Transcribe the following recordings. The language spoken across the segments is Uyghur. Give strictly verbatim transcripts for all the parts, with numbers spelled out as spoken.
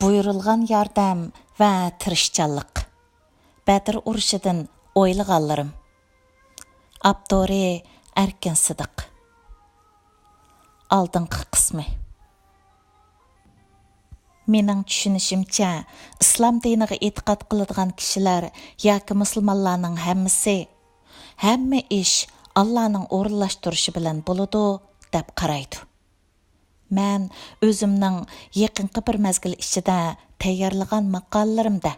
بۇيرۇلغان ياردەم ۋە تىرىشچانلىق. بەدر ئۇرۇشىدىن ئويلىغانلىرىم. ئاپتورى: ئەركىن سىدىق. ئالدىنقى قىسمى. مېنىڭ چۈشىنىشىمچە، ئىسلام دىنىغا ئېتىقاد قىلىدىغان كىشىلەر ياكى مۇسۇلمانلارنىڭ ھەممىسى، ھەممە ئىش ئاللانىڭ ئورۇنلاشتۇرۇشى بىلەن بولىدۇ، دەپ قارايدۇ. مەن ئۆزۈمنىڭ يېقىنقى بىر مەزگىل ئىچىدە تەييارلىغان ماقالىلىرىمدە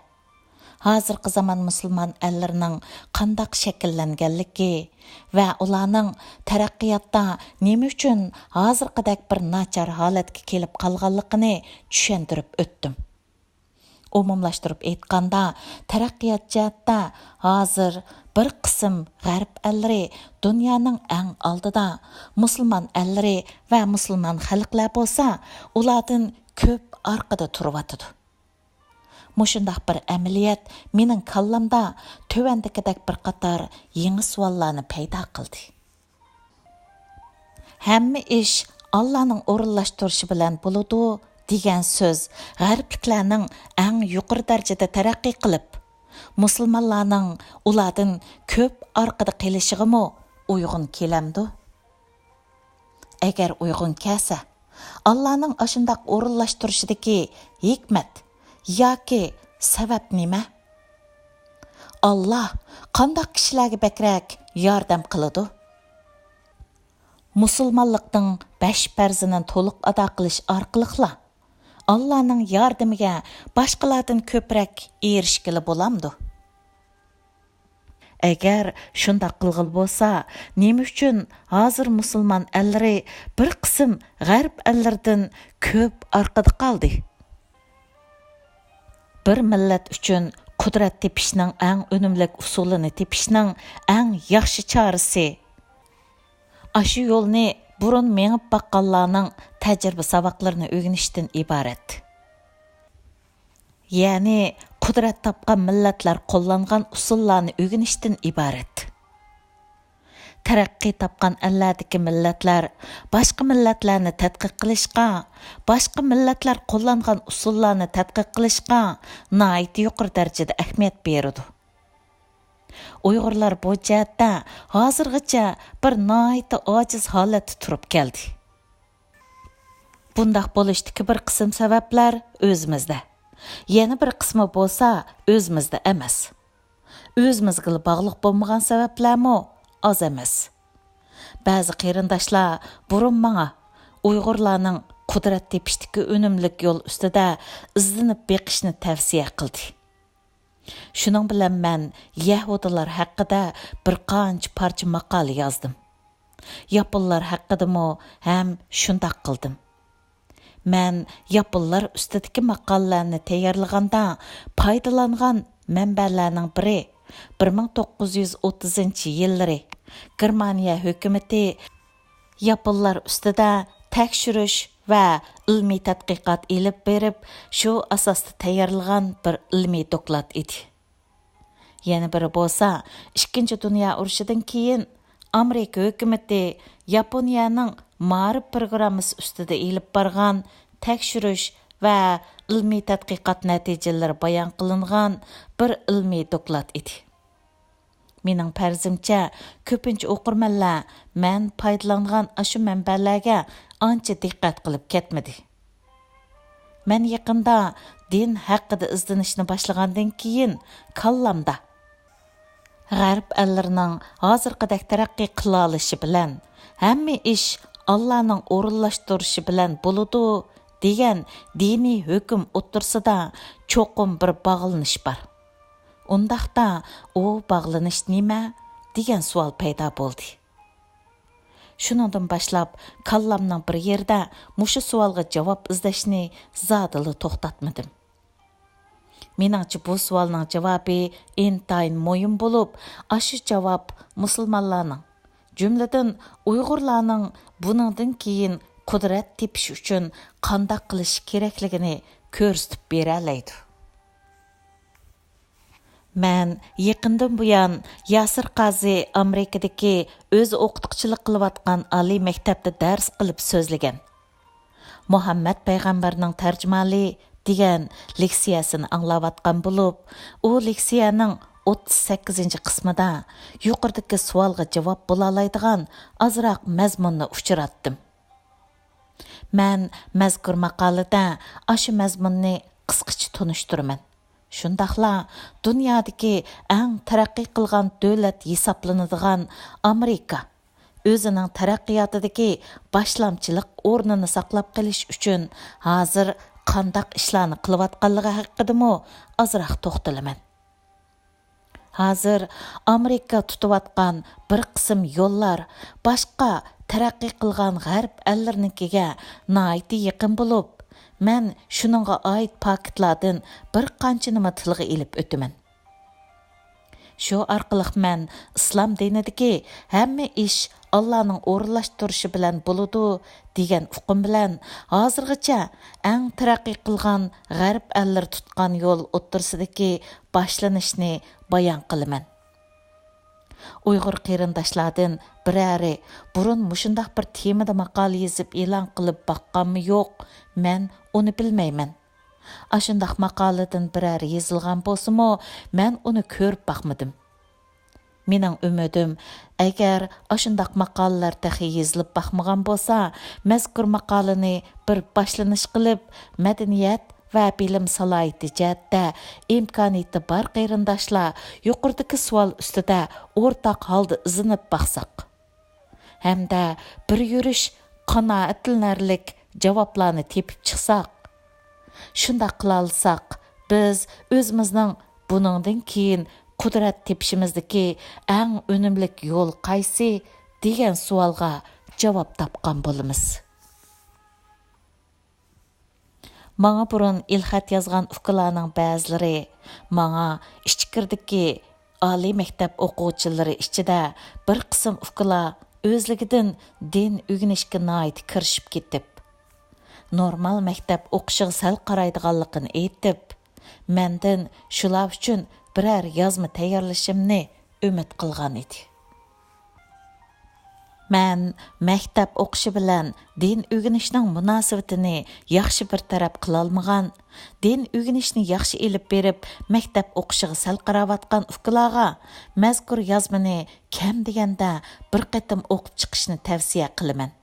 ھازىرقى زامان مۇسۇلمان ئەللىرىنىڭ قانداق شەكىللەنگەنلىكى ۋە ئۇلارنىڭ تەرەققىياتتا نېمە ئۈچۈن ھازىرقىدەك بىر ناچار ھالەتكە كېلىپ قالغانلىقىنى چۈشەندۈرۈپ ئۆتتۈم. ئومۇملاشتۇرۇپ ئېيتقاندا، تەرەققىيات جەھەتتە ھازىر بىر قىسىم غەرب ئەللىرى دۇنيانىڭ ئەڭ ئالدىدا، مۇسۇلمان ئەللىرى ۋە مۇسۇلمان خەلقلەر بولسا ئۇلاردىن كۆپ ئارقىدا تۇرۇۋاتىدۇ. مۇشۇنداق بىر ئەمەلىيەت مېنىڭ كاللامدا تۆۋەندىكىدەك بىر قاتار يېڭى سوئاللارنى پەيدا قىلدى. «ھەممە ئىش ئاللانىڭ ئورۇنلاشتۇرۇشى بىلەن بولىدۇ» دېگەن سۆز غەربلىكلەرنىڭ ئەڭ يۇقىرى دەرىجىدە تەرەققىي قىلىپ، مۇسۇلمانلارنىڭ ئۇلاردىن كۆپ ئارقىدا قېلىشىغىمۇ ئۇيغۇن كېلەمدۇ؟ ئەگەر ئۇيغۇن كەلسە، ئاللانىڭ ئاشۇنداق ئورۇنلاشتۇرۇشىدىكى ھېكمەت ياكى سەۋەب نېمە؟ ئاللا قانداق كىشىلەرگە بەكرەك ياردەم قىلىدۇ؟ مۇسۇلمانلىقنىڭ بەش پەرزىنى تولۇق ئادا قىلىش ئارقىلىقلا ئاللانىڭ ياردىمىگە باشقىلاردىن كۆپرەك ئېرىشكىلى بولامدۇ؟ ئەگەر شۇنداق قىلغىلى بولسا، نېمە ئۈچۈن ھازىر مۇسۇلمان ئەللىرى بىر قىسىم غەرب ئەللىرىدىن كۆپ ئارقىدا قالدى؟ بىر مىللەت ئۈچۈن قۇدرەت تېپىشنىڭ ئەڭ ئۈنۈملۈك ئۇسۇلىنى تېپىشنىڭ ئەڭ ياخشى چارىسى، ئاشۇ يولنى بۇرۇن مېڭىپ باققانلارنىڭ تەجرىبە ساۋاقلىرىنى ئۆگىنىشتىن ئىبارەت. يەنى قۇدرەت تاپقان مىللەتلەر قوللانغان ئۇسۇللارنى ئۆگىنىشتىن ئىبارەت. تەرەققىي تاپقان ئەللەردىكى مىللەتلەر باشقا مىللەتلەرنى تەتقىق قىلىشقا، باشقا مىللەتلەر قوللانغان ئۇسۇللارنى تەتقىق قىلىشقا ناھايىتى يۇقىرى دەرىجىدە ئەھمىيەت بېرىدۇ. ئۇيغۇرلار بۇ جەھەتتە ھازىرغىچە بىر ناھايىتى ئاجىز ھالەتتە تۇرۇپ كەلدى. بۇنداق بولۇشتىكى بىر قىسىم سەۋەبلەر ئۆزىمىزدە، يەنە بىر قىسمى بولسا ئۆزىمىزدە ئەمەس. ئۆزىمىزگىلا باغلىق بولمىغان سەۋەبلەرمۇ ئاز ئەمەس. بەزى قېرىنداشلار بۇرۇن ماڭا ئۇيغۇرلارنىڭ قۇدرەت تېپىشتىكى ئۈنۈملۈك يول ئۈستىدە ئىزدىنىپ بېقىشنى تەۋسىيە قىلدى. شۇنىڭ بىلەن مەن يەھۇدىيلار ھەققىدە بىر قانچە پارچە ماقالە يازدىم. ياپونلار ھەققىدىمۇ ھەم شۇنداق قىلدىم. مەن ياپونلار ئۈستىدىكى ماقالىلەرنى تەييارلىغاندا پايدىلانغان مەنبەلەرنىڭ بىرى، بىر مىڭ توققۇز يۈز ئوتتۇزىنچى يىللىرى گېرمانىيە ھۆكۈمىتى ياپونلار ئۈستىدە تەكشۈرۈش ۋە ئىلمىي تەتقىقات ئېلىپ بېرىپ، شۇ ئاساستا تەييارلىغان بىر ئىلمىي دوكلات ئىدى. يەنە بىرى بولسا، ئىككىنچى دۇنيا ئۇرۇشىدىن كېيىن ئامېرىكا ھۆكۈمىتى ياپونىيەنىڭ مائارىپ پروگراممىسى ئۈستىدە ئېلىپ بارغان تەكشۈرۈش ۋە ئىلمىي تەتقىقات نەتىجىلىرى بايان قىلىنغان بىر ئىلمىي دوكلات ئىدى. مېنىڭ پەرىزىمچە، كۆپىنچە ئوقۇرمەنلەر مەن پايدىلانغان ئاشۇ مەنبەلەرگە ئانچە دىققەت قىلىپ كەتمىدى. مەن يېقىندا دىن ھەققىدە ئىزدىنىشنى باشلىغاندىن كېيىن، كاللامدا غەرب ئەللىرىنىڭ ھازىرقىدەك تەرەققىي قىلالىشى بىلەن، ھەممە ئىش ئاللانىڭ ئورۇنلاشتۇرۇشى بىلەن بولىدۇ، دېگەن دىنىي ھۆكۈم ئوتتۇرىسىدا چوقۇم بىر باغلىنىش بار. ئۇنداقتا، ئۇ باغلىنىش نېمە؟ دېگەن سوئال پەيدا بولدى. شۇنىڭدىن باشلاپ، كاللامنىڭ بىر يېرىدە مۇشۇ سوئالغا جاۋاب ئىزدەشنى زادىلا توختاتمىدىم. مېنىڭچە، بۇ سوئالنىڭ جاۋابى ئىنتايىن مۇھىم بولۇپ، ئاشۇ جاۋاب مۇسۇلمانلارنىڭ، جۈملىدىن ئۇيغۇرلارنىڭ بۇنىڭدىن كېيىن قۇدرەت تېپىش ئۈچۈن قانداق قىلىشى كېرەكلىكىنى كۆرسىتىپ بېرەلەيدۇ. مەن يېقىندىن بۇيان ياسىر قازى ئامېرىكىدىكى ئۆزى ئوقۇتقۇچىلىق قىلىۋاتقان ئالىي مەكتەپتە دەرس قىلىپ سۆزلىگەن. مۇھەممەد پەيغەمبەرنىڭ تەرجىمانى دېگەن لېكسىيەسىنى ئاڭلاۋاتقان بولۇپ، ئۇ لېكسىيەنىڭ ئوتتۇز سەككىزىنچى قىسمىدا يۇقىرىدىكى سوئالغا جاۋاب بولالايدىغان ئازراق مەزمۇننى ئۇچراتتىم. مەن مەزكۇر ماقالىدە ئاشۇ مەزمۇننى قىسقىچە تونۇشتۇرىمەن. شۇنداقلا دۇنيادىكى ئەڭ تەرەققىي قىلغان دۆلەت ھېسابلىنىدىغان ئامېرىكا ئۆزىنىڭ تەرەققىياتىدىكى باشلامچىلىق ئورنىنى ساقلاپ قېلىش ئۈچۈن ھازىر قانداق ئىشلارنى قىلىۋاتقانلىقى ھەققىدىمۇ ئازراق توختىلىمەن. ھازىر ئامېرىكا تۇتۇۋاتقان بىر قىسىم يوللار باشقا تەرەققىي قىلغان غەرب ئەللىرىنىڭكىگە ناھايىتى يېقىن بولۇپ، مەن شۇنىڭغا ئائىت پاكىتلاردىن بىر قانچىنىمۇ تىلغا ئېلىپ ئۆتىمەن. شۇ ئارقىلىق مەن ئىسلام دىنىدىكى ھەممە ئىش ئاللانىڭ ئورۇنلاشتۇرۇشى بىلەن بولىدۇ دېگەن ئۇقۇم بىلەن ھازىرغىچە ئەڭ تەرەققىي قىلغان غەرب ئەللىرى تۇتقان يول ئوتتۇرىسىدىكى باشلىنىشنى بايان قىلىمەن. ئۇيغۇر قېرىنداشلاردىن بىرەرى بۇرۇن مۇشۇنداق بىر تېمىدا ماقالە يېزىپ ئېلان قىلىپ باققانمۇ يوق، مەن ئۇنى بىلمەيمەن. ئاشۇنداق ماقالىدىن بىرەر يېزىلغان بولسىمۇ، مەن ئۇنى كۆرۈپ باقمىدىم. مېنىڭ ئۈمىدىم، ئەگەر ئاشۇنداق ماقالىلەر تېخى يېزىلىپ باقمىغان بولسا، مەزكۇر ماقالىنى بىر باشلىنىش قىلىپ، مەدەنىيەت ۋە بىلىم سالاھىيىتى جەھەتتە ئىمكانىيىتى بار قېرىنداشلار يۇقىرىدىكى سوئال ئۈستىدە ئورتاق ھالدا ئىزدىنىپ باقساق. ھەمدە بىر يۈرۈش قانائەتلىنەرلىك جاۋابلارنى تېپىپ چىقساق، شۇنداق قىلالىساق، بىز ئۆزىمىزنىڭ بۇنىڭدىن كېيىن قۇدرەت تېپىشىمىزدىكى ئەڭ ئۈنۈملۈك يول قايسى؟ دېگەن سوئالغا جاۋاب تاپقان بولىمىز. ماڭا بۇرۇن ئېلخەت يازغان ئۇكىلارنىڭ بەزىلىرى، ماڭا ئىچكىرىدىكى ئالىي مەكتەپ ئوقۇغۇچىلىرى ئىچىدە بىر قىسىم ئۇكىلار ئۆزلۈكىدىن دىن ئۆگىنىشكە ناھايىتى كىرىشىپ كېتىپ، نورمال مەكتەپ ئوقۇشىغا سەل قارايدىغانلىقىنى ئېيتىپ، مەندىن شۇلار ئۈچۈن بىرەر يازما تەييارلىشىمنى ئۈمىد قىلغان ئىدى. مەن مەكتەپ ئوقۇشى بىلەن دىن ئۆگىنىشنىڭ مۇناسىۋىتىنى ياخشى بىر تەرەپ قىلالمىغان، دىن ئۆگىنىشنى ياخشى ئېلىپ بېرىپ، مەكتەپ ئوقۇشىغا سەل قاراۋاتقان ئۇكىلارغا مەزكۇر يازمىنى كەم دېگەندە بىر قېتىم ئوقۇپ چىقىشنى تەۋسىيە قىلىمەن.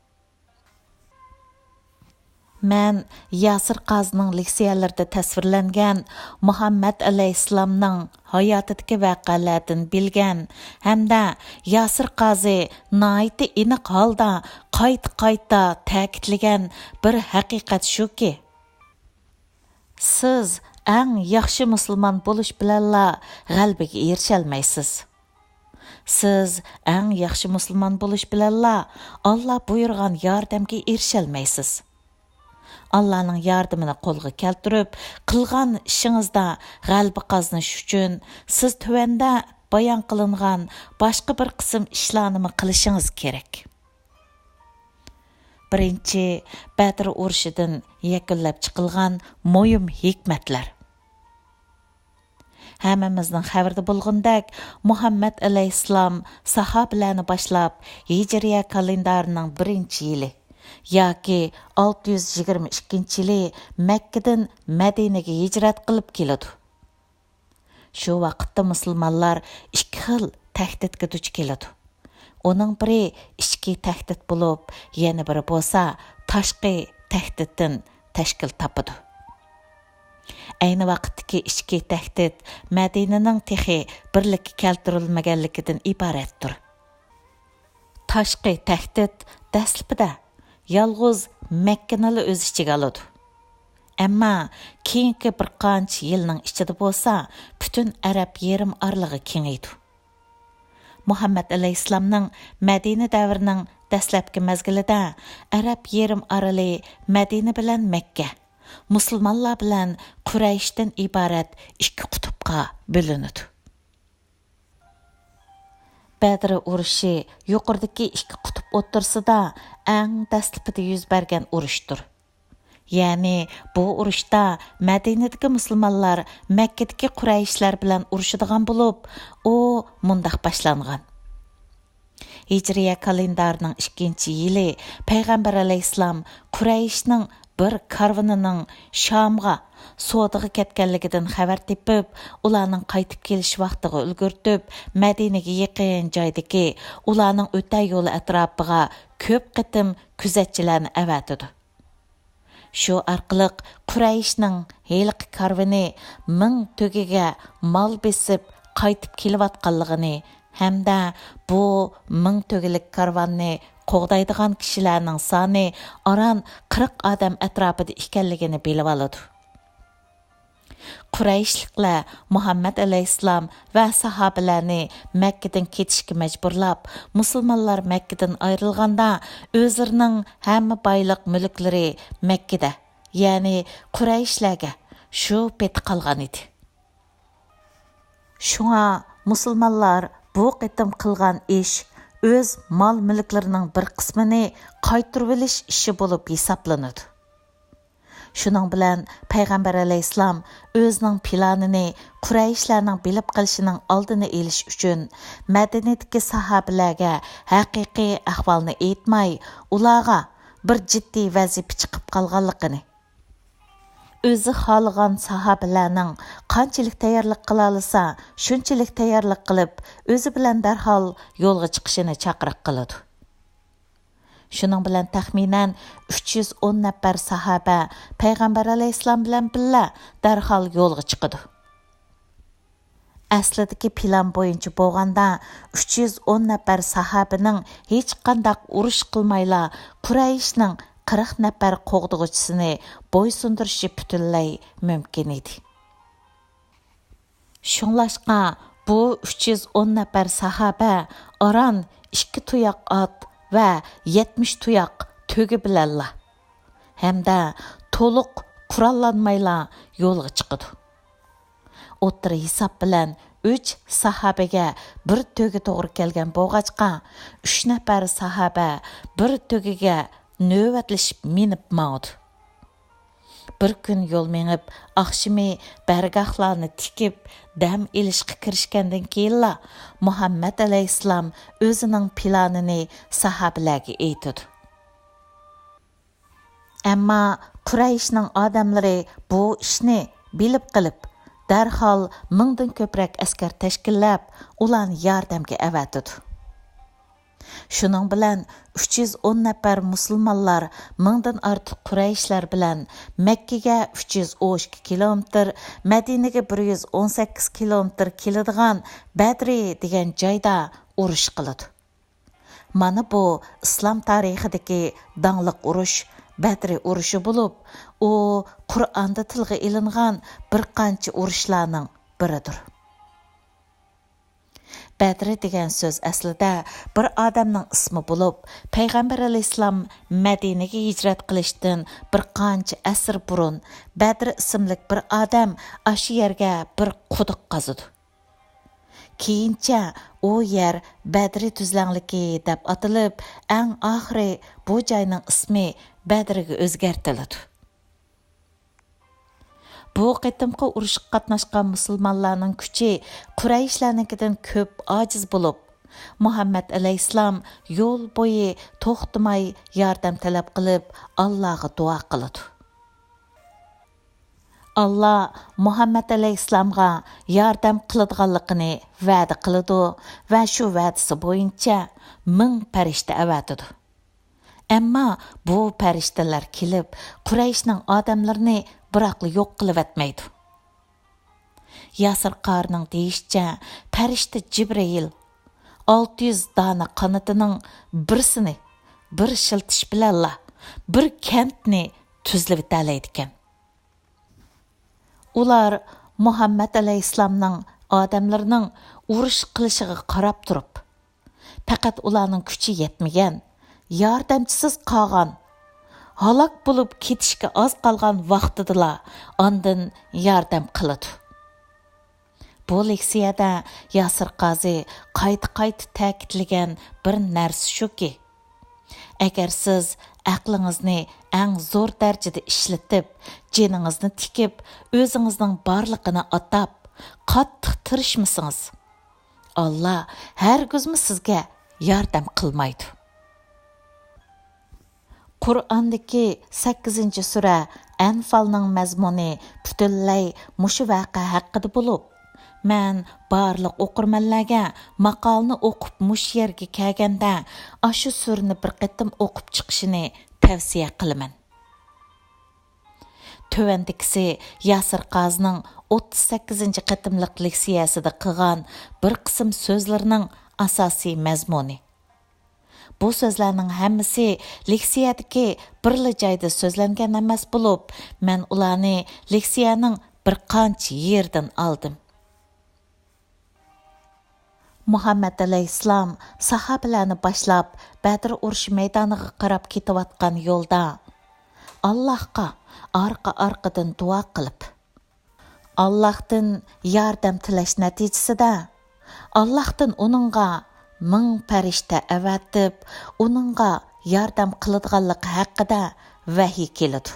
مەن ياسىر قازىنىڭ لېكسىيەلىرىدە تەسۋىرلەنگەن مۇھەممەد ئەلەيھىسسالامنىڭ ھاياتىدىكى ۋەقەلەردىن بىلگەن ھەمدە ياسىر قازى ناھايىتى ئېنىق ھالدا قايتا-قايتا تەكىتلىگەن بىر ھەقىقەت شۇكى، سىز ئەڭ ياخشى مۇسۇلمان بولۇش بىلەنلا غەلىبىگە ئېرىشەلمەيسىز. سىز ئەڭ ياخشى مۇسۇلمان بولۇش بىلەنلا ئاللا بۇيرۇغان ياردەمگە ئېرىشەلمەيسىز. ئاللانىڭ ياردىمىنى قولغا كەلتۈرۈپ، قىلغان ئىشىڭىزدا غەلىبە قازىنىش ئۈچۈن سىز تۆۋەندە بايان قىلىنغان باشقا بىر قىسىم ئىشلارنىمۇ قىلىشىڭىز كېرەك. بىرىنچى، بەدر ئۇرۇشىدىن يەكۈنلەپ چىقىلغان مۇھىم ھېكمەتلەر. ھەممىمىزنىڭ خەۋىرىدە بولغىنىدەك، مۇھەممەد ئەلەيھىسسالام ساھابىلەرنى باشلاپ، ھىجرىيە كالېندارىنىڭ بىرىنچى يىلى ياكى ئالتە يۈز يىگىرمە ئىككىنچى يىلى مەككىدىن مەدىنىگە ھىجرەت قىلىپ كېلىدۇ. شۇ ۋاقىتتا مۇسۇلمانلار ئىككى خىل تەھدىتكە دۇچ كېلىدۇ. ئۇنىڭ بىرى ئىچكى تەھدىت بولۇپ، يەنە بىرى بولسا تاشقى تەھدىتتىن تەشكىل تاپىدۇ. ئەينى ۋاقىتتىكى ئىچكى تەھدىت مەدىنىنىڭ تېخى بىرلىككە كەلتۈرۈلمىگەنلىكىدىن ئىبارەتتۇر. تاشقى تەھدىت دەسلىپىدە يالغۇز مەككىنىلا ئۆز ئىچىگە ئالىدۇ. ئەمما كېيىنكى بىر قانچە يىلنىڭ ئىچىدە بولسا، پۈتۈن ئەرەب يېرىم ئارىلىغا كېڭىيىدۇ. مۇھەممەد ئەلەيھىسسالامنىڭ مەدىنە دەۋرىنىڭ دەسلەپكى مەزگىلىدە ئەرەب يېرىم ئارىلى مەدىنە بىلەن مەككە، مۇسۇلمانلار بىلەن قۇرەيشتىن ئىبارەت ئىككى قۇتۇپقا بۆلۈنىدۇ. بەدر ئۇرۇشى يۇقىرىدىكى ئىككى قۇتۇپ ئوتتۇرىسىدا ئەڭ دەسلىپىدە يۈز بەرگەن ئۇرۇشتۇر. يەنى بۇ ئۇرۇشتا مەدىنىدىكى مۇسۇلمانلار مەككىدىكى قۇرەيشلەر بىلەن ئۇرۇشىدىغان بولۇپ، ئۇ مۇنداق باشلانغان. ھىجرىيە كالېندارىنىڭ ئىككىنچى يىلى پەيغەمبەر ئەلەيھىسسالام قۇرەيشنىڭ بىر كارۋىنىنىڭ شامغا سودىغا كەتكەنلىكىدىن خەۋەر تېپىپ، ئۇلارنىڭ قايتىپ كېلىش ۋاقتىغا ئۈلگۈرتۈپ، مەدىنىگە يېقىن جايدىكى ئۇلارنىڭ ئۆتەر يولى ئەتراپىغا كۆپ قېتىم كۆزەتچىلەرنى ئەۋەتىدۇ. شۇ ئارقىلىق قۇرەيشنىڭ ھېلىقى كارۋىنى مىڭ تۆگىگە مال بېسىپ قايتىپ كېلىۋاتقانلىقىنى ھەمدە بۇ مىڭ تۆگىلىك كارۋاننى قوغدايدىغان كىشىلەرنىڭ سانى ئاران قىرىق ئادەم ئەتراپىدا ئىكەنلىكىنى بىلىۋالىدۇ. قۇرەيشلىكلەر مۇھەممەد ئەلەيھىسسالام ۋە ساھابىلەرنى مەككىدىن كېتىشكە مەجبۇرلاپ، مۇسۇلمانلار مەككىدىن ئايرىلغاندا، ئۆزلىرىنىڭ ھەممە بايلىق مۈلۈكلىرى مەككىدە، يەنى قۇرەيشلەرگە شۇ پېتى قالغان ئىدى. شۇڭا مۇسۇلمانلار بۇ قېتىم قىلغان ئىش ئۆز مال-مۈلۈكلىرىنىڭ بىر قىسمىنى قايتۇرۇۋېلىش ئىشى بولۇپ ھېسابلىنىدۇ. شۇنىڭ بىلەن پەيغەمبەر ئەلەيھىسسالام ئۆزىنىڭ پىلانىنى قۇرەيشلەرنىڭ بىلىپ قېلىشىنىڭ ئالدىنى ئېلىش ئۈچۈن مەدىنىدىكى ساھابىلەرگە ھەقىقىي ئەھۋالنى ئېيتماي، ئۇلارغا بىر جىددىي ۋەزىپە چىقىپ قالغانلىقىنى، ئۆزى خالىغان ساھابىلەرنىڭ قانچىلىك تەييارلىق قىلالىسا، شۇنچىلىك تەييارلىق قىلىپ، ئۆزى بىلەن دەرھال يولغا چىقىشىنى چاقىرىق قىلىدۇ. شۇنىڭ بىلەن تەخمىنەن ئۈچ يۈز ئون نەپەر ساھابە پەيغەمبەر ئەلەيھىسسالام بىلەن بىللە دەرھال يولغا چىقىدۇ. ئەسلىدىكى پىلان بويىچە بولغاندا، ئۈچ يۈز ئون نەپەر ساھابىنىڭ ھېچقانداق ئۇرۇش قىلمايلا قۇرەيشنىڭ قىرىق نەپەر قوغدىغۇچىسىنى بويسۇندۇرۇشى پۈتۈنلەي مۇمكىن ئىدى. شۇڭلاشقا بۇ ئۈچ يۈز ئون نەپەر ساھابە ئاران ئىككى تۇياق ئات ۋە يەتمىش تۇياق تۆگە بىلەنلا ھەمدە تولۇق قوراللانمايلا يولغا چىقىدۇ. ئوتتۇرا ھېساب بىلەن ئۈچ ساھابىگە بىر تۆگە توغرا كەلگەن بولغاچقا، ئۈچ نەپەر ساھابە بىر تۆگىگە نۆۋەتلىشىپ مىنىپ ماڭىدۇ. بىر كۈن يول مېڭىپ، ئاخشىمى بەرگاھلارنى تىكىپ، دەم ئېلىشقا كىرىشكەندىن كېيىنلا، مۇھەممەد ئەلەيھىسسالام ئۆزىنىڭ پىلانىنى ساھابىلەرگە ئېيتىدۇ. ئەمما قۇرەيشنىڭ ئادەملىرى بۇ ئىشنى بىلىپ قېلىپ، دەرھال مىڭدىن كۆپرەك ئەسكەر تەشكىللەپ، ئۇلارنى ياردەمگە ئەۋەتىدۇ. شۇنىڭ بىلەن ئۈچ يۈز ئون نەپەر مۇسۇلمانلار مىڭدىن ئارتۇق قۇرەيشلەر بىلەن مەككىگە ئۈچ يۈز ئون ئىككى كىلومېتىر، مەدىنىگە بىر يۈز ئون سەككىز كىلومېتىر كېلىدىغان بەدرى دېگەن جايدا ئۇرۇش قىلىدۇ. مانا بۇ ئىسلام تارىخىدىكى داڭلىق ئۇرۇش بەدرى ئۇرۇشى بولۇپ، ئۇ قۇرئاندا تىلغا ئېلىنغان بىر قانچە ئۇرۇشلارنىڭ بىرىدۇر. بەدرى دېگەن سۆز ئەسلىدە بىر ئادەمنىڭ ئىسمى بولۇپ، پەيغەمبەر ئەلەيھىسسالام مەدىنىگە ھىجرەت قىلىشتىن بىر قانچە ئەسىر بۇرۇن بەدرى ئىسىملىك بىر ئادەم ئاشۇ يەرگە بىر قۇدۇق قازىدۇ. كېيىنچە ئۇ يەر بەدرى تۈزلەڭلىكى دەپ ئاتىلىپ، ئەڭ ئاخىرى بۇ جاينىڭ ئىسمى بەدرىگە ئۆزگەرتىلىدۇ. بۇ قېتىمقى ئۇرۇشقا قاتناشقان مۇسۇلمانلارنىڭ كۈچى قۇرەيشلەرنىڭكىدىن كۆپ ئاجىز بولۇپ، مۇھەممەد ئەلەيھىسسالام يول بويى توختىماي ياردەم تەلەپ قىلىپ، ئاللاغا دۇئا قىلىدۇ. ئاللا مۇھەممەد ئەلەيھىسسالامغا ياردەم قىلىدىغانلىقىنى ۋەدە قىلىدۇ ۋە شۇ ۋەدىسى بويىچە مىڭ پەرىشتە ئەۋەتىدۇ. ئەمما بۇ پەرىشتىلەر كېلىپ، قۇرەيشنىڭ ئادەملىرىنى بىراقلا يوق قىلىۋەتمەيدۇ. ياسىر قارىنىڭ دېيىشىچە، پەرىشتە جىبرىئىل ئالتە يۈز دانە قانىتىنىڭ بىرسىنى بىر شىلتىش بىلەنلا بىر كەنتنى تۈزلىۋېتەلەيدىكەن. ئۇلار مۇھەممەد ئەلەيھىسسالامنىڭ ئادەملىرىنىڭ ئۇرۇش قىلىشىغا قاراپ تۇرۇپ، پەقەت ئۇلارنىڭ كۈچى يەتمىگەن، ياردەمچىسىز قالغان، ھالاك بولۇپ كېتىشكە ئاز قالغان ۋاقتىدىلا ئاندىن ياردەم قىلىدۇ. بۇ لېكسىيەدە ياسىر قازى قايتا-قايتا تەكىتلىگەن بىر نەرسە شۇكى، ئەگەر سىز ئەقلىڭىزنى ئەڭ زور دەرىجىدە ئىشلىتىپ، جېنىڭىزنى تىكىپ، ئۆزىڭىزنىڭ بارلىقىنى ئاتاپ، قاتتىق تىرىشمىسىڭىز، ئاللا ھەرگىزمۇ سىزگە ياردەم قىلمايدۇ. قۇرئاندىكى سەككىزىنچى سۈرە ئەنفالنىڭ مەزمۇنى پۈتۈنلەي مۇشۇ ۋەقە ھەققىدە بولۇپ، مەن بارلىق ئوقۇرمەنلەرگە ماقالىنى ئوقۇپ مۇشۇ يەرگە كەلگەندە ئاشۇ سۈرىنى بىر قېتىم ئوقۇپ چىقىشىنى تەۋسىيە قىلىمەن. تۆۋەندىكىسى ياسىر قازىنىڭ ئوتتۇز سەككىزىنچى قېتىملىق لېكسىيەسىدە قىلغان بىر قىسىم سۆزلىرىنىڭ ئاساسىي مەزمۇنى. بۇ سۆزلەرنىڭ ھەممىسى لېكسىيەدىكى بىرلا جايدا سۆزلەنگەن ئەمەس بولۇپ، مەن ئۇلارنى لېكسىيەنىڭ بىر قانچە يېرىدىن ئالدىم. مۇھەممەد ئەلەيھىسسالام ساھابىلەرنى باشلاپ بەدر ئۇرۇشى مەيدانىغا قاراپ كېتىۋاتقان يولدا، ئاللاھقا ئارقا-ئارقىدىن دۇئا قىلىپ، ئاللاھتىن ياردەم تىلەش نەتىجىسىدە، ئاللاھتىن ئۇنىڭغا مىڭ پەرىشتە ئەۋەتىپ، ئۇنىڭغا ياردەم قىلىدىغانلىقى ھەققىدە ۋەھىي كېلىدۇ.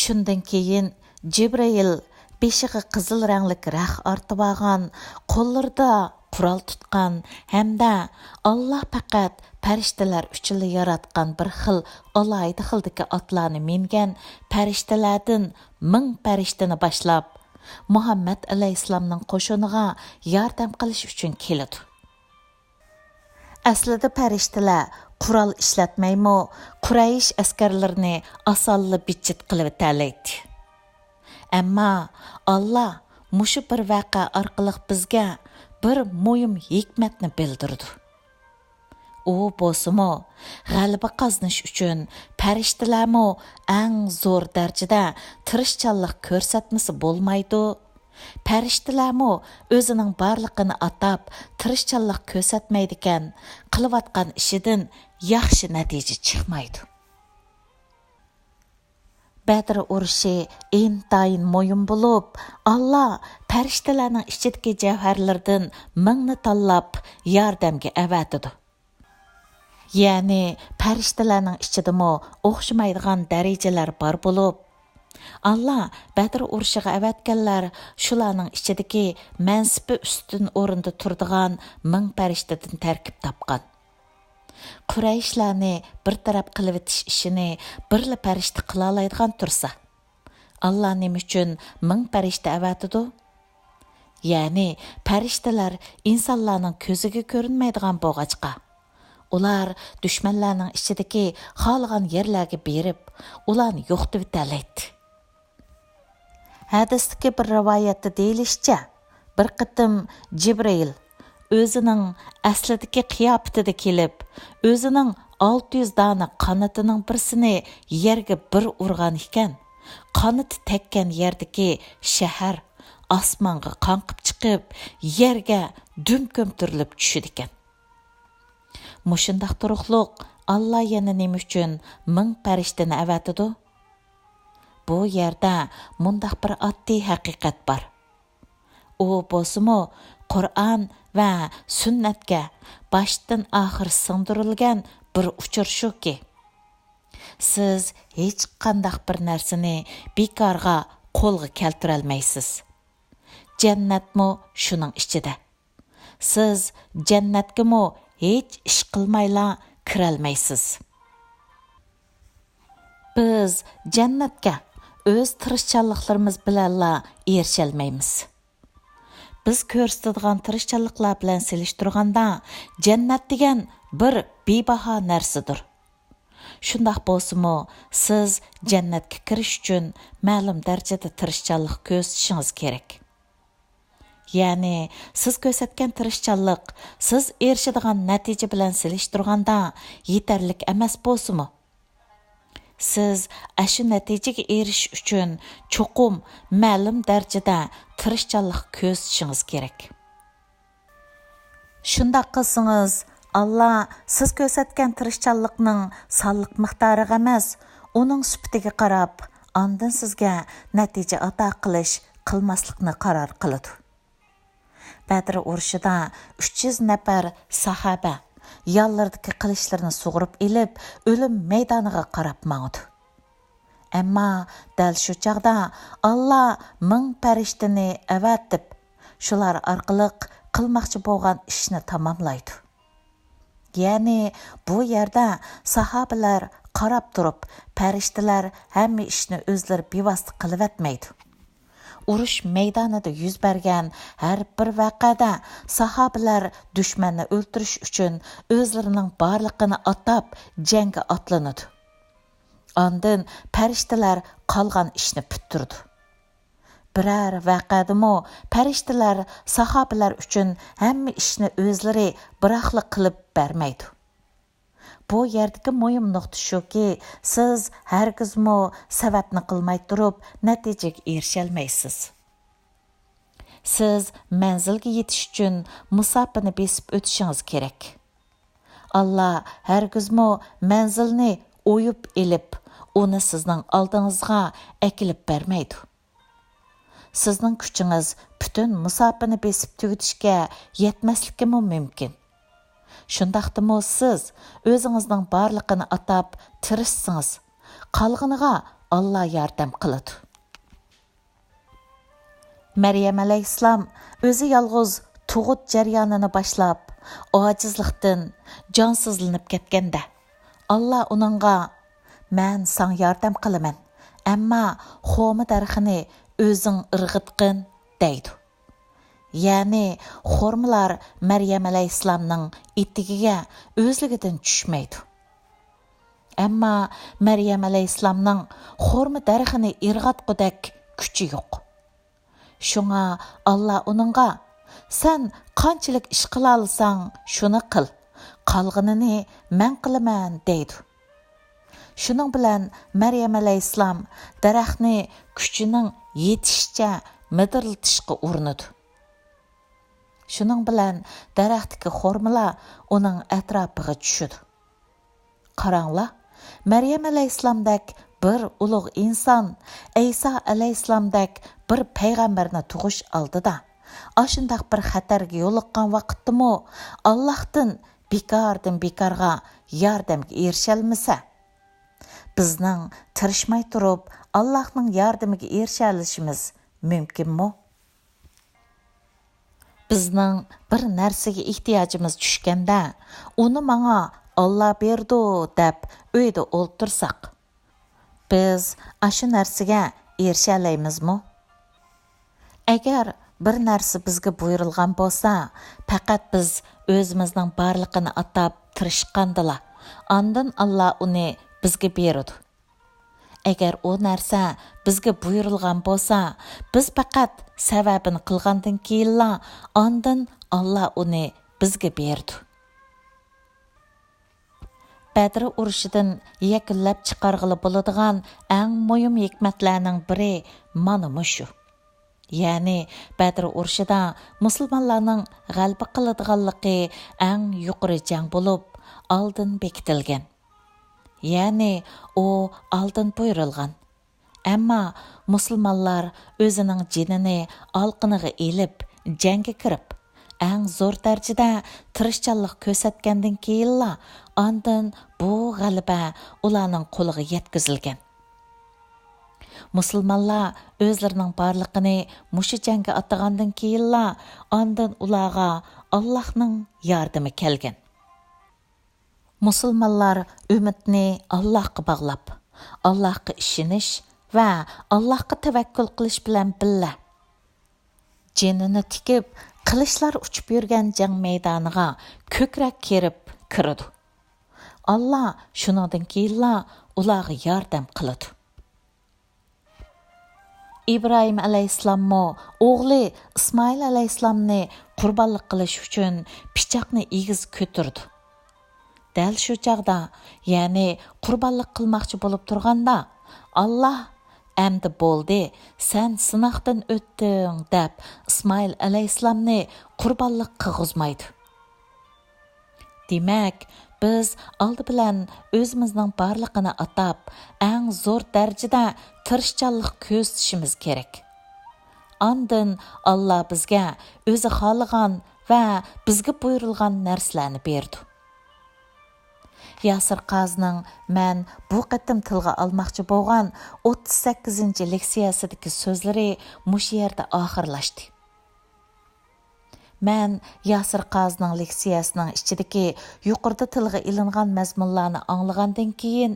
شۇندىن كېيىن جىبرىئىل بېشىغا قىزىل رەڭلىك رەخ ئارتىۋالغان، قوللىرىدا قورال تۇتقان ھەمدە ئاللا پەقەت پەرىشتىلەر ئۈچۈنلا ياراتقان بىر خىل ئالاھىدە خىلدىكى ئاتلارنى مىنگەن پەرىشتىلەردىن مىڭ پەرىشتىنى باشلاپ، مۇھەممەد ئەلەيھىسسالامنىڭ قوشۇنىغا ياردەم قىلىش ئۈچۈن كېلىدۇ. ئەسلىدە پەرىشتىلەر قورال ئىشلەتمەيمۇ، قۇرەيش ئەسكەرلىرىنى ئاسانلا بىتچىت قىلىۋېتەلەيتتى. ئەمما ئاللا مۇشۇ بىر ۋەقە ئارقىلىق بىزگە بىر مۇھىم ھېكمەتنى بىلدۈرىدۇ. ئۇ بولسىمۇ، غەلىبە قازىنىش ئۈچۈن پەرىشتىلەرمۇ ئەڭ زور دەرىجىدە تىرىشچانلىق كۆرسەتمىسە بولمايدۇ. پەرىشتىلەرمۇ ئۆزىنىڭ بارلىقىنى ئاتاپ تىرىشچانلىق كۆرسەتمەيدىكەن، قىلىۋاتقان ئىشىدىن ياخشى نەتىجە چىقمايدۇ. بەدر ئۇرۇشى ئىنتايىن مۇھىم بولۇپ، ئاللا پەرىشتىلەرنىڭ ئىچىدىكى جەۋھەرلىرىدىن مىڭنى تاللاپ ياردەمگە ئەۋەتىدۇ. يەنى پەرىشتىلەرنىڭ ئىچىدىمۇ ئوخشىمايدىغان دەرىجىلەر بار بولۇپ، ئاللا بەدر ئۇرۇشىغا ئەۋەتكەنلەر شۇلارنىڭ ئىچىدىكى مەنسىپى ئۈستۈن ئورۇندا تۇرىدىغان مىڭ پەرىشتىدىن تەركىب تاپقان. قۇرەيشلەرنى بىر تەرەپ قىلىۋېتىش ئىشىنى بىرلا پەرىشتە قىلالايدىغان تۇرسا، ئاللا نېمە ئۈچۈن مىڭ پەرىشتە ئەۋەتىدۇ؟ يەنى پەرىشتىلەر ئىنسانلارنىڭ كۆزىگە كۆرۈنمەيدىغان بولغاچقا، ئۇلار دۈشمەنلەرنىڭ ئىچىدىكى خالىغان يەرلەرگە بېرىپ، ئۇلارنى يوقىتىۋېتەلەيتتى. ھەدىستىكى بىر رىۋايەتتە دېيىلىشىچە، بىر قېتىم جىبرىئىل ئۆزىنىڭ ئەسلىدىكى قىياپىتىدە كېلىپ، ئۆزىنىڭ ئالتە يۈز دانە قانىتىنىڭ بىرسىنى يەرگە بىر ئۇرغان ئىكەن، قانىتى تەگكەن يەردىكى شەھەر ئاسمانغا قاڭقىپ چىقىپ، يەرگە دۈم كۆمتۈرۈلۈپ چۈشىدىكەن. مۇشۇنداق تۇرۇقلۇق ئاللا يەنە نېمە ئۈچۈن مىڭ پەرىشتىنى ئەۋەتىدۇ؟ بۇ يەردە مۇنداق بىر ئاددىي ھەقىقەت بار. ئۇ بولسىمۇ قۇرئان ۋە سۈننەتكە باشتىن ئاخىر سىڭدۈرۈلگەن بىر ئۇچۇر شۇكى، سىز ھېچقانداق بىر نەرسىنى بىكارغا قولغا كەلتۈرەلمەيسىز. جەننەتمۇ شۇنىڭ ئىچىدە. سىز جەننەتكىمۇ ھېچ ئىش قىلمايلا كىرەلمەيسىز. بىز جەننەتكە ئۆز تىرىشچانلىقلىرىمىز بىلەنلا ئېرىشەلمەيمىز. بىز كۆرسىتىدىغان تىرىشچانلىقلار بىلەن سېلىشتۇرغاندا، جەننەت دېگەن بىر بىباھا نەرسىدۇر. شۇنداق بولسىمۇ، سىز جەننەتكە كىرىش ئۈچۈن مەلۇم دەرىجىدە تىرىشچانلىق كۆرسىتىشىڭىز كېرەك. يەنى، سىز كۆرسەتكەن تىرىشچانلىق سىز ئېرىشىدىغان نەتىجە بىلەن سېلىشتۇرغاندا يېتەرلىك ئەمەس بولسىمۇ، سىز ئاشۇ نەتىجىگە ئېرىشىش ئۈچۈن چوقۇم مەلۇم دەرىجىدە تىرىشچانلىق كۆرسىتىشىڭىز كېرەك. شۇنداق قىلسىڭىز، ئاللا سىز كۆرسەتكەن تىرىشچانلىقنىڭ سانلىق مىقدارىغا ئەمەس، ئۇنىڭ سۈپىتىگە قاراپ، ئاندىن سىزگە نەتىجە ئاتا قىلىش، قىلماسلىقنى قارار قىلىدۇ. بەدر ئۇرۇشىدا ئۈچ يۈز نەپەر ساھابە يانلىرىدىكى قىلىچلىرىنى سۇغۇرۇپ ئېلىپ، ئۆلۈم مەيدانىغا قاراپ ماڭىدۇ. ئەمما دەل شۇ چاغدا ئاللا مىڭ پەرىشتىنى ئەۋەتىپ، شۇلار ئارقىلىق قىلماقچى بولغان ئىشنى تاماملايدۇ. يەنى بۇ يەردە ساھابىلەر قاراپ تۇرۇپ، پەرىشتىلەر ھەممە ئىشنى ئۆزلىرى بىۋاسىتە قىلىۋەتمەيدۇ. ئۇرۇش مەيدانىدا يۈز بەرگەن ھەر بىر ۋەقەدە ساھابىلەر دۈشمەننى ئۆلتۈرۈش ئۈچۈن ئۆزلىرىنىڭ بارلىقىنى ئاتاپ جەڭگە ئاتلىنىدۇ. ئاندىن پەرىشتىلەر قالغان ئىشنى پۈتتۈرىدۇ. بىرەر ۋەقەدىمۇ پەرىشتىلەر ساھابىلەر ئۈچۈن ھەممە ئىشنى ئۆزلىرى بىراقلا قىلىپ بەرمەيدۇ. بۇ يەردىكى مۇھىم نۇقتا شۇكى، سىز ھەرگىزمۇ سەۋەبنى قىلماي تۇرۇپ نەتىجىگە ئېرىشەلمەيسىز. سىز مەنزىلگە يېتىش ئۈچۈن مۇساپىنى بېسىپ ئۆتۈشىڭىز كېرەك. ئاللا ھەرگىزمۇ مەنزىلنى ئويۇپ ئېلىپ، ئۇنى سىزنىڭ ئالدىڭىزغا ئەكېلىپ بەرمەيدۇ. سىزنىڭ كۈچىڭىز پۈتۈن مۇساپىنى بېسىپ تۈگىتىشكە يەتمەسلىكىمۇ مۇمكىن. شۇنداقتىمۇ سىز ئۆزىڭىزنىڭ بارلىقىنى ئاتاپ تىرىشسىڭىز، قالغىنىغا ئاللا ياردەم قىلىدۇ. مەريەم ئەلەيھىسسالام ئۆزى يالغۇز تۇغۇت جەريانىنى باشلاپ، ئاجىزلىقتىن جانسىزلىنىپ كەتكەندە، ئاللا ئۇنىڭغا، «مەن ساڭا ياردەم قىلىمەن، ئەمما خورما دەرىخىنى ئۆزۈڭ ئىرغىتقىن» دەيدۇ. يەنى خورمىلار مەريەم ئەلەيھىسسالامنىڭ ئېتىكىگە ئۆزلۈكىدىن چۈشمەيدۇ. ئەمما مەريەم ئەلەيھىسسالامنىڭ خورما دەرىخىنى ئىرغاتقۇدەك كۈچى يوق. شۇڭا ئاللا ئۇنىڭغا، «سەن قانچىلىك ئىش قىلالىساڭ، شۇنى قىل، قالغىنىنى مەن قىلىمەن» دەيدۇ. شۇنىڭ بىلەن مەريەم ئەلەيھىسسالام دەرەخنى كۈچىنىڭ يېتىشىچە مىدىرلىتىشقا ئۇرۇنىدۇ. شۇنىڭ بىلەن دەرەختىكى خورمىلار ئۇنىڭ ئەتراپىغا چۈشىدۇ. قاراڭلار، مەريەم ئەلەيھىسسالامدەك بىر ئۇلۇغ ئىنسان، ئەيسا ئەلەيھىسسالامدەك بىر پەيغەمبەرنى تۇغۇش ئالدىدا ئاشۇنداق بىر خەتەرگە يولۇققان ۋاقىتتىمۇ ئاللاھتىن بىكاردىن بىكارغا ياردەمگە ئېرىشەلمىسە، بىزنىڭ تىرىشماي تۇرۇپ ئاللاھنىڭ ياردىمىگە ئېرىشەلىشىمىز مۇمكىنمۇ؟ بىزنىڭ بىر نەرسىگە ئېھتىياجىمىز چۈشكەندە، «ئۇنى ماڭا ئاللا بېرىدۇ» دەپ ئۆيدە ئولتۇرساق، بىز ئاشۇ نەرسىگە ئېرىشەلەيمىزمۇ؟ ئەگەر بىر نەرسە بىزگە بۇيرۇلغان بولسا، پەقەت بىز ئۆزىمىزنىڭ بارلىقىنى ئاتاپ تىرىشقاندىلا، ئاندىن ئاللا ئۇنى بىزگە بېرىدۇ. ئەگەر ئۇ نەرسە بىزگە بۇيرۇلغان بولسا، بىز پەقەت سەۋەبىنى قىلغاندىن كېيىنلا، ئاندىن ئاللا ئۇنى بىزگە بېرىدۇ. بەدر ئۇرۇشىدىن يەكۈنلەپ چىقارغىلى بولىدىغان ئەڭ مۇھىم ھېكمەتلەرنىڭ بىرى مانا مۇشۇ. يەنى بەدر ئۇرۇشىدا مۇسۇلمانلارنىڭ غەلىبە قىلىدىغانلىقى ئەڭ يۇقىرى جەڭ بولۇپ، ئالدىن بېكىتىلگەن. يەنى ئۇ ئالدىن بۇيرۇلغان. ئەمما مۇسۇلمانلار ئۆزىنىڭ جېنىنى ئالقىنىغا ئېلىپ، جەڭگە كىرىپ، ئەڭ زور دەرىجىدە تىرىشچانلىق كۆرسەتكەندىن كېيىنلا، ئاندىن بۇ غەلىبە ئۇلارنىڭ قولىغا يەتكۈزۈلگەن. مۇسۇلمانلار ئۆزلىرىنىڭ بارلىقىنى مۇشۇ جەڭگە ئاتىغاندىن كېيىنلا، ئاندىن ئۇلارغا ئاللاھنىڭ ياردىمى كەلگەن. مۇسۇلمانلار ئۈمىدىنى ئاللاھقا باغلاپ، ئاللاھقا ئىشىنىش ۋە ئاللاھقا تەۋەككۈل قىلىش بىلەن بىللە، جېنىنى تىكىپ، قىلىچلار ئۇچۇپ يۈرگەن جەڭ مەيدانىغا كۆكرەك كېرىپ كىرىدۇ. ئاللا شۇنىڭدىن كېيىنلا ئۇلارغا ياردەم قىلىدۇ. ئىبراھىم ئەلەيھىسسالاممۇ ئوغلى ئىسمائىل ئەلەيھىسسالامنى قۇربانلىق قىلىش ئۈچۈن پىچاقنى ئېگىز كۆتۈرىدۇ. دەل شۇ چاغدا، يەنى قۇربانلىق قىلماقچى بولۇپ تۇرغاندا، ئاللا، «ئەمدى بولدى، سەن سىناقتىن ئۆتتۈڭ» دەپ، ئىسمائىل ئەلەيھىسسالامنى قۇربانلىق قىلغۇزمايدۇ. دېمەك، بىز ئالدى بىلەن ئۆزىمىزنىڭ بارلىقىنى ئاتاپ، ئەڭ زور دەرىجىدە تىرىشچانلىق كۆرسىتىشىمىز كېرەك. ئاندىن ئاللا بىزگە ئۆزى خالىغان ۋە بىزگە بۇيرۇلغان نەرسىلەرنى بېرىدۇ. ياسىر قازىنىڭ مەن بۇ قېتىم تىلغا ئالماقچى بولغان ئوتتۇز سەككىزىنچى لېكسىيەسىدىكى سۆزلىرى مۇشۇ يەردە ئاخىرلاشتى. مەن ياسىر قازىنىڭ لېكسىيەسىنىڭ ئىچىدىكى يۇقىرىدا تىلغا ئېلىنغان مەزمۇنلارنى ئاڭلىغاندىن كېيىن،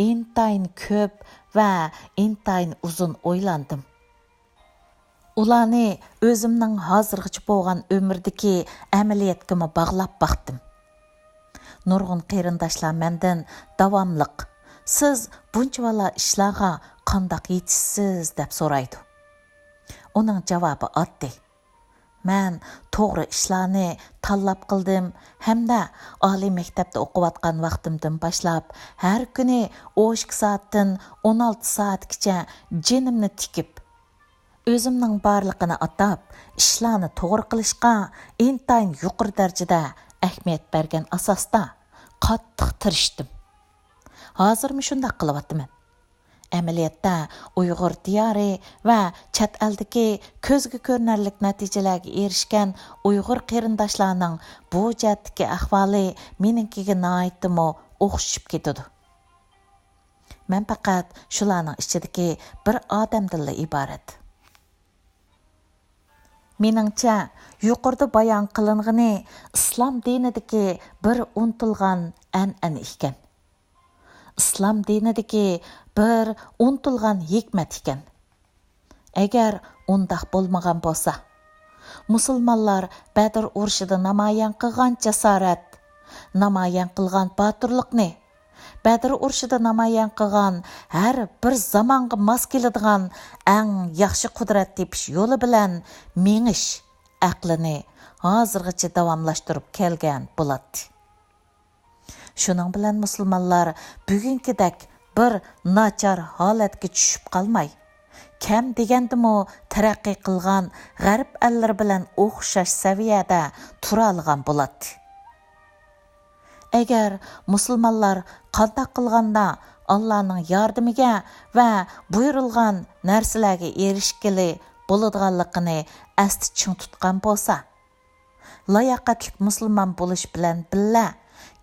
ئىنتايىن كۆپ ۋە ئىنتايىن ئۇزۇن ئويلاندىم. ئۇلارنى ئۆزۈمنىڭ ھازىرغىچە بولغان ئۆمۈردىكى ئەمەلىيەتكىمۇ باغلاپ باقتىم. نۇرغۇن قېرىنداشلار مەندىن داۋاملىق، «سىز بۇنچىۋالا ئىشلارغا قانداق يېتىشىسىز؟» دەپ سورايدۇ. ئۇنىڭ جاۋابى ئاددىي. مەن توغرا ئىشلارنى تاللاپ قىلدىم ھەمدە ئالىي مەكتەپتە ئوقۇۋاتقان ۋاقتىمدىن باشلاپ، ھەر كۈنى ئون ئىككى سائەتتىن ئون ئالتە سائەتكىچە جېنىمنى تىكىپ، ئۆزۈمنىڭ بارلىقىنى ئاتاپ، ئىشلارنى توغرا قىلىشقا ئىنتايىن يۇقىرى دەرىجىدە ئەھمىيەت بەرگەن ئاساستا قاتتىق تىرىشتىم. ھازىرمۇ شۇنداق قىلىۋاتىمەن. ئەمەلىيەتتە، ئۇيغۇر دىيارى ۋە چەت ئەلدىكى كۆزگە كۆرۈنەرلىك نەتىجىلەرگە ئېرىشكەن ئۇيغۇر قېرىنداشلارنىڭ بۇ جەھەتتىكى ئەھۋالى مېنىڭكىگە ناھايىتىمۇ ئوخشىشىپ كېتىدۇ. مەن پەقەت شۇلارنىڭ ئىچىدىكى بىر ئادەمدىنلا ئىبارەت. مېنىڭچە، يۇقىرىدا بايان قىلىنغىنى ئىسلام دىنىدىكى بىر ئۇنتۇلغان ئەنئەنە ئىكەن. ئىسلام دىنىدىكى بىر ئۇنتۇلغان ھېكمەت ئىكەن. ئەگەر ئۇنداق بولمىغان بولسا، مۇسۇلمانلار بەدر ئۇرۇشىدا نامايان قىلغان جاسارەت، نامايان قىلغان باتۇرلۇقنى، بەدر ئۇرۇشىدا نامايان قىلغان ھەر بىر زامانغا ماس كېلىدىغان ئەڭ ياخشى قۇدرەت تېپىش يولى بىلەن مېڭىش ئەقلىنى ھازىرغىچە داۋاملاشتۇرۇپ كەلگەن بولاتتى. شۇنىڭ بىلەن مۇسۇلمانلار بۈگۈنكىدەك بىر ناچار ھالەتكە چۈشۈپ قالماي، كەم دېگەندىمۇ تەرەققىي قىلغان غەرب ئەللىرى بىلەن ئوخشاش سەۋىيەدە تۇرالىغان بولاتتى. ئەگەر مۇسۇلمانلار قانداق قىلغاندا ئاللانىڭ ياردىمىگە ۋە بۇيرۇلغان نەرسىلەرگە ئېرىشكىلى بولىدىغانلىقىنى ئەستە چىڭ تۇتقان بولسا، لاياقەتلىك مۇسۇلمان بولۇش بىلەن بىللە،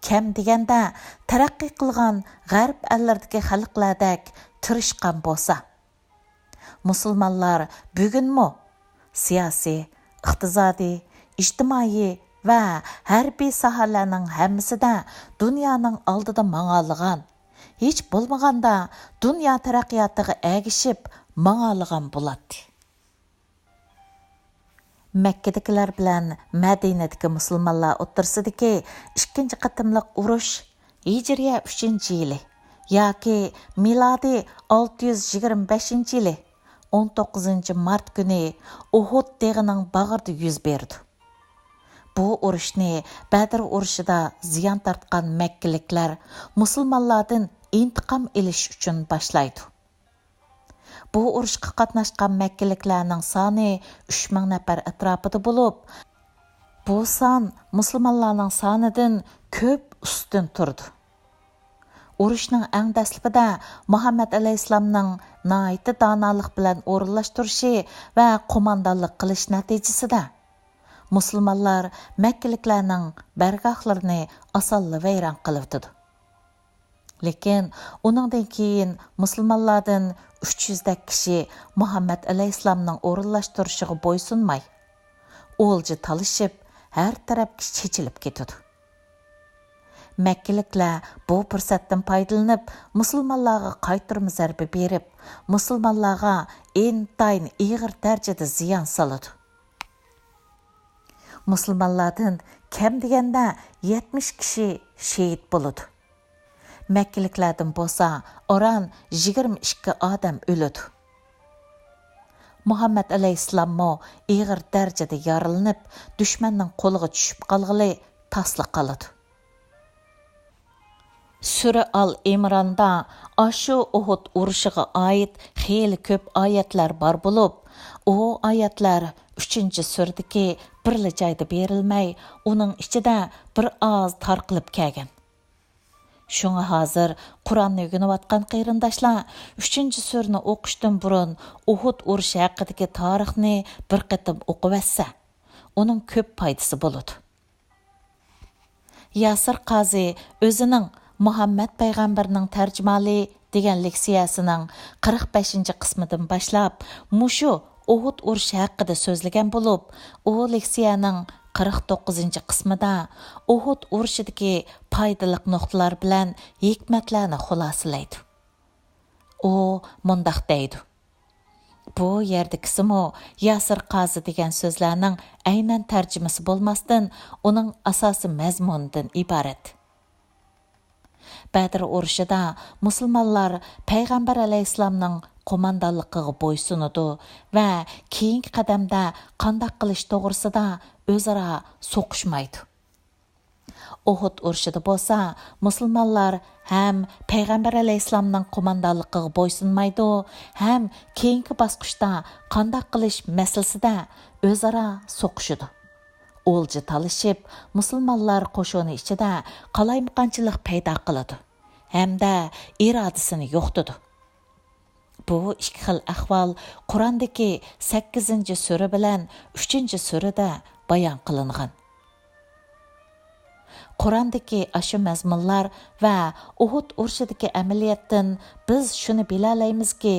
كەم دېگەندە تەرەققىي قىلغان غەرب ئەللىرىدىكى خەلقلەردەك تىرىشقان بولسا، مۇسۇلمانلار بۈگۈنمۇ سىياسىي، ئىقتىسادىي، ئىجتىمائىي ۋە ھەربىي ساھەلەرنىڭ ھەممىسىدە دۇنيانىڭ ئالدىدا ماڭالىغان، ھېچ بولمىغاندا دۇنيا تەرەققىياتىغا ئەگىشىپ ماڭالىغان بولاتتى. مەككىدىكىلەر بىلەن مەدىنىدىكى مۇسۇلمانلار ئوتتۇرىسىدىكى ئىككىنچى قېتىملىق ئۇرۇش ھىجرىيە ئۈچىنچى يىلى ياكى مىلادىي ئالتە يۈز يىگىرمە بەشىنچى يىلى ئون توققۇزىنچى مارت كۈنى ئۇھۇد تېغىنىڭ باغرىدا يۈز بېرىدۇ. بۇ ئۇرۇشنى بەدر ئۇرۇشىدا زىيان تارتقان مەككىلىكلەر مۇسۇلمانلاردىن ئىنتىقام ئېلىش ئۈچۈن باشلايدۇ. بۇ ئۇرۇشقا قاتناشقان مەككىلىكلەرنىڭ سانى ئۈچ مىڭ نەپەر ئەتراپىدا بولۇپ، بۇ سان مۇسۇلمانلارنىڭ سانىدىن كۆپ ئۈستۈن تۇرىدۇ. ئۇرۇشنىڭ ئەڭ دەسلىپىدە مۇھەممەد ئەلەيھىسسالامنىڭ ناھايىتى دانالىق بىلەن ئورۇنلاشتۇرۇشى ۋە قوماندانلىق قىلىش نەتىجىسىدە، مۇسۇلمانلار مەككىلىكلەرنىڭ بارگاھلىرىنى ئاسانلا ۋەيران قىلىۋېتىدۇ. لېكىن ئۇنىڭدىن كېيىن مۇسۇلمانلاردىن ئۈچ يۈزدەك كىشى مۇھەممەد ئەلەيھىسسالامنىڭ ئورۇنلاشتۇرۇشىغا بويسۇنماي، ئولجا تالىشىپ، ھەر تەرەپكە چېچىلىپ كېتىدۇ. مەككىلىكلەر بۇ پۇرسەتتىن پايدىلىنىپ، مۇسۇلمانلارغا قايتۇرما زەربە بېرىپ، مۇسۇلمانلارغا ئىنتايىن ئېغىر دەرىجىدە زىيان سالىدۇ. مۇسۇلمانلاردىن كەم دېگەندە يەتمىش كىشى شېھىت بولىدۇ. مەككىلىكلەردىن بولسا ئاران يىگىرمە ئىككى ئادەم ئۆلىدۇ. مۇھەممەد ئەلەيھىسسالاممۇ ئېغىر دەرىجىدە يارىلىنىپ، دۈشمەننىڭ قولىغا چۈشۈپ قالغىلى تاسلا قالىدۇ. سۈرە ئال ئىمراندا ئاشۇ ئۇھۇد ئۇرۇشىغا ئائىت خېلى كۆپ ئايەتلەر بار بولۇپ، ئۇ ئايەتلەر ئۈچىنچى سۈرىدىكى بىرلا جايدا بېرىلمەي، ئۇنىڭ ئىچىدە بىر ئاز تارقىلىپ كەلگەن. شۇڭا ھازىر قۇرئاننى ئۆگىنىۋاتقان قېرىنداشلار ئۈچىنچى سۈرىنى ئوقۇشتىن بۇرۇن ئۇھۇد ئۇرۇشى ھەققىدىكى تارىخنى بىر قېتىم ئوقۇۋەتسە، ئۇنىڭ كۆپ پايدىسى بولىدۇ. ياسىر قازى ئۆزىنىڭ مۇھەممەد پەيغەمبەرنىڭ تەرجىمىھالى دېگەن لېكسىيەسىنىڭ قىرىق بەشىنچى قىسمىدىن باشلاپ مۇشۇ ئۇھۇد ئۇرۇشى ھەققىدە سۆزلىگەن بولۇپ، ئۇ لېكسىيەنىڭ قىرىق توققۇزىنچى قىسمىدا ئۇھۇد ئۇرۇشىدىكى پايدىلىق نۇقتىلار بىلەن ھېكمەتلەرنى خۇلاسىلەيدۇ. ئۇ مۇنداق دەيدۇ: بۇ يەردىكىسىمۇ ياسىر قازى دېگەن سۆزلەرنىڭ ئەينەن تەرجىمىسى بولماستىن، ئۇنىڭ ئاساسىي مەزمۇنىدىن ئىبارەت. بەدر ئۇرۇشىدا مۇسۇلمانلار پەيغەمبەر ئەلەيھىسسالامنىڭ قوماندانلىقىغا بويسۇنىدۇ ۋە كېيىنكى قەدەمدە قانداق قىلىش توغرىسىدا ئۆزئارا سوقۇشمايدۇ. ئۇھۇد ئۇرۇشىدا بولسا مۇسۇلمانلار ھەم پەيغەمبەر ئەلەيھىسسالامنىڭ قوماندانلىقىغا بويسۇنمايدۇ، ھەم كېيىنكى باسقۇچتا قانداق قىلىش مەسىلىسىدە ئۆزئارا سوقۇشىدۇ. ئولجا تالىشىپ، مۇسۇلمانلار قوشۇنى ئىچىدە قالايمىقانچىلىق پەيدا قىلىدۇ ھەمدە ئىرادىسىنى يوقىتىدۇ. بۇ ئىككى خىل ئەھۋال قۇراندىكى سەككىزىنچى سۈرە بىلەن ئۈچىنچى سۈرىدە بايان قىلىنغان. قۇراندىكى ئاشۇ مەزمۇنلار ۋە ئۇھۇد ئۇرۇشىدىكى ئەمەلىيەتتىن بىز شۇنى بىلەلەيمىزكى،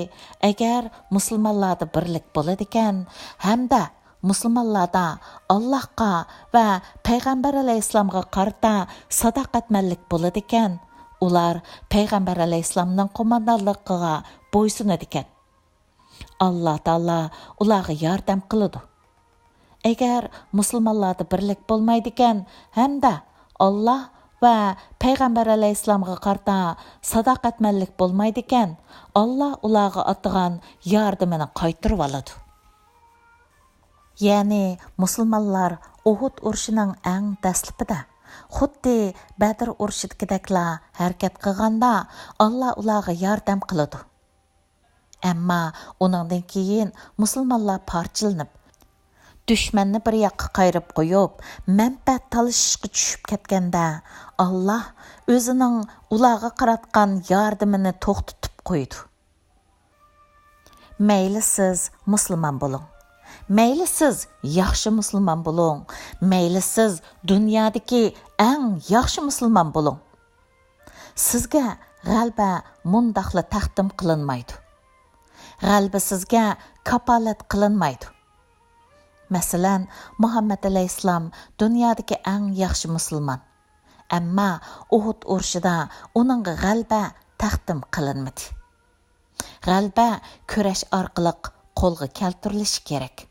ئەگەر مۇسۇلمانلاردا بىرلىك بولىدىكەن ھەمدە مۇسۇلمانلاردا ئاللاھقا ۋە پەيغەمبەر ئەلەيھىسسالامغا قارىتا ساداقەتمەنلىك بولىدىكەن، ئۇلار پەيغەمبەر ئەلەيھىسسالامنىڭ قوماندانلىقىغا بويسۇنىدىكەن. ئاللا تائالا ئۇلارغا ياردەم قىلىدۇ. ئەگەر مۇسۇلمانلاردا بىرلىك بولمايدىكەن ھەمدە ئاللا ۋە پەيغەمبەر ئەلەيھىسسالامغا قارىتا ساداقەتمەنلىك بولمايدىكەن، ئاللا ئۇلارغا ئاتىغان ياردىمىنى قايتۇرۇۋالىدۇ. يەنى مۇسۇلمانلار ئۇھۇد ئۇرۇشىنىڭ ئەڭ دەسلىپىدە خۇددى بەدر ئۇرۇشىدىكىدەكلا ھەرىكەت قىلغاندا، ئاللا ئۇلارغا ياردەم قىلىدۇ. ئەمما ئۇنىڭدىن كېيىن مۇسۇلمانلار پارچىلىنىپ، دۈشمەننى بىر ياققا قايرىپ قويۇپ، مەنپەئەت تالىشىشقا چۈشۈپ كەتكەندە، ئاللا ئۆزىنىڭ ئۇلارغا قاراتقان ياردىمىنى توختىتىپ قويىدۇ. مەيلى سىز مۇسۇلمان بولۇڭ، مەيلى سىز ياخشى مۇسۇلمان بولۇڭ، مەيلى سىز دۇنيادىكى ئەڭ ياخشى مۇسۇلمان بولۇڭ، سىزگە غەلىبە مۇنداقلا تەقدىم قىلىنمايدۇ. غەلىبە سىزگە كاپالەت قىلىنمايدۇ. مەسىلەن، مۇھەممەد ئەلەيھىسسالام دۇنيادىكى ئەڭ ياخشى مۇسۇلمان. ئەمما ئۇھۇد ئۇرۇشىدا ئۇنىڭغا غەلىبە تەقدىم قىلىنمىدى. غەلىبە كۈرەش ئارقىلىق قولغا كەلتۈرۈلۈشى كېرەك.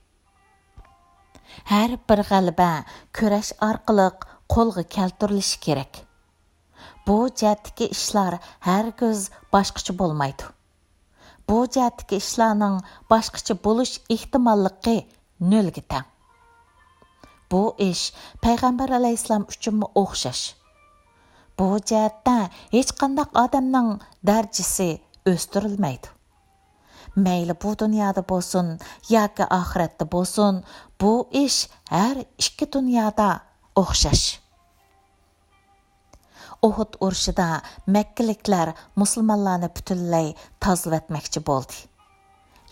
ھەر بىر غەلىبە كۈرەش ئارقىلىق قولغا كەلتۈرۈلۈشى كېرەك. بۇ جەھەتتىكى ئىشلار ھەرگىز باشقىچە بولمايدۇ. بۇ جەھەتتىكى ئىشلارنىڭ باشقىچە بولۇش ئېھتىماللىقى نۆلگە تەڭ. بۇ ئىش پەيغەمبەر ئەلەيھىسسالام ئۈچۈنمۇ ئوخشاش. بۇ جەھەتتە ھېچقانداق ئادەمنىڭ دەرىجىسى ئۆستۈرۈلمەيدۇ. مەيلى بۇ دۇنيادا بولسۇن ياكى ئاخىرەتتە بولسۇن، بۇ ئىش ھەر ئىككى دۇنيادا ئوخشاش. ئۇھۇد ئۇرۇشىدا مەككىلىكلەر مۇسۇلمانلارنى پۈتۈنلەي تازىلىۋەتمەكچى بولدى.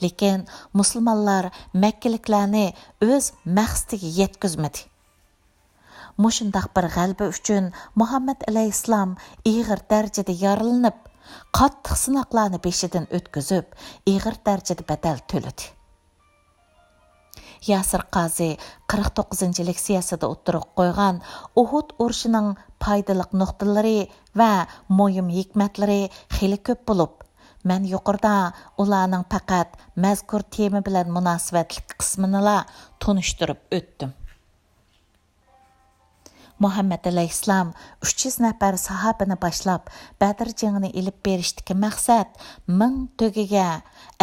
لېكىن مۇسۇلمانلار مەككىلىكلەرنى ئۆز مەقسىتىگە يەتكۈزمىدى. مۇشۇنداق بىر غەلىبە ئۈچۈن مۇھەممەد ئەلەيھىسسالام ئېغىر دەرىجىدە يارىلىنىپ، قاتتىق سىناقلارنى بېشىدىن ئۆتكۈزۈپ، ئېغىر دەرىجىدە بەدەل تۆلىدى. ياسىر قازى قىرىق توققۇزىنچى لېكسىيەسىدە ئوتتۇرىغا قويغان ئۇھۇد ئۇرۇشىنىڭ پايدىلىق نۇقتىلىرى ۋە مۇھىم ھېكمەتلىرى خېلى كۆپ بولۇپ، مەن يۇقىرىدا ئۇلارنىڭ پەقەت مەزكۇر تېما بىلەن مۇناسىۋەتلىك قىسمىنىلا تونۇشتۇرۇپ ئۆتتۈم. مۇھەممەد ئەلەيھىسسالام ئۈچ يۈز نەپەر ساھابىنى باشلاپ، بەدر جېڭىنى ئېلىپ بېرىشتىكى مەقسەت مىڭ تۆگىگە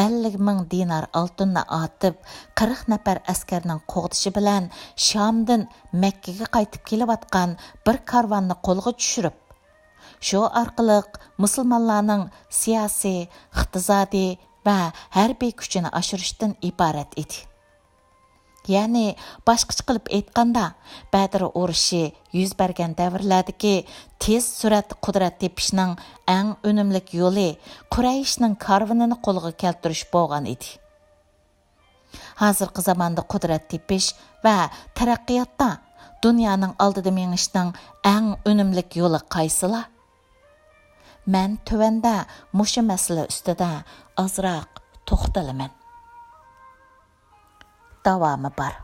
ئەللىك مىڭ دىنار ئالتۇننى ئاتىپ، قىرىق نەپەر ئەسكەرنىڭ قوغدىشى بىلەن شامدىن مەككىگە قايتىپ كېلىۋاتقان بىر كارۋاننى قولغا چۈشۈرۈپ، شۇ ئارقىلىق مۇسۇلمانلارنىڭ سىياسىي، ئىقتىسادىي ۋە ھەربىي كۈچىنى ئاشۇرۇشتىن ئىبارەت ئىدى. يەنى، باشقىچە قىلىپ ئېيتقاندا، بەدر ئۇرۇشى يۈز بەرگەن دەۋرلەردىكى تېز سۈرئەتتە قۇدرەت تېپىشنىڭ ئەڭ ئۈنۈملۈك يولى قۇرەيشنىڭ كارۋىنىنى قولغا كەلتۈرۈش بولغان ئىدى. ھازىرقى زاماندا قۇدرەت تېپىش ۋە تەرەققىياتتا دۇنيانىڭ ئالدىدا مېڭىشنىڭ ئەڭ ئۈنۈملۈك يولى قايسىلا؟ مەن تۆۋەندە مۇشۇ مەسىلە ئۈستىدە ئازراق توختىلىمەن. داۋامى بار.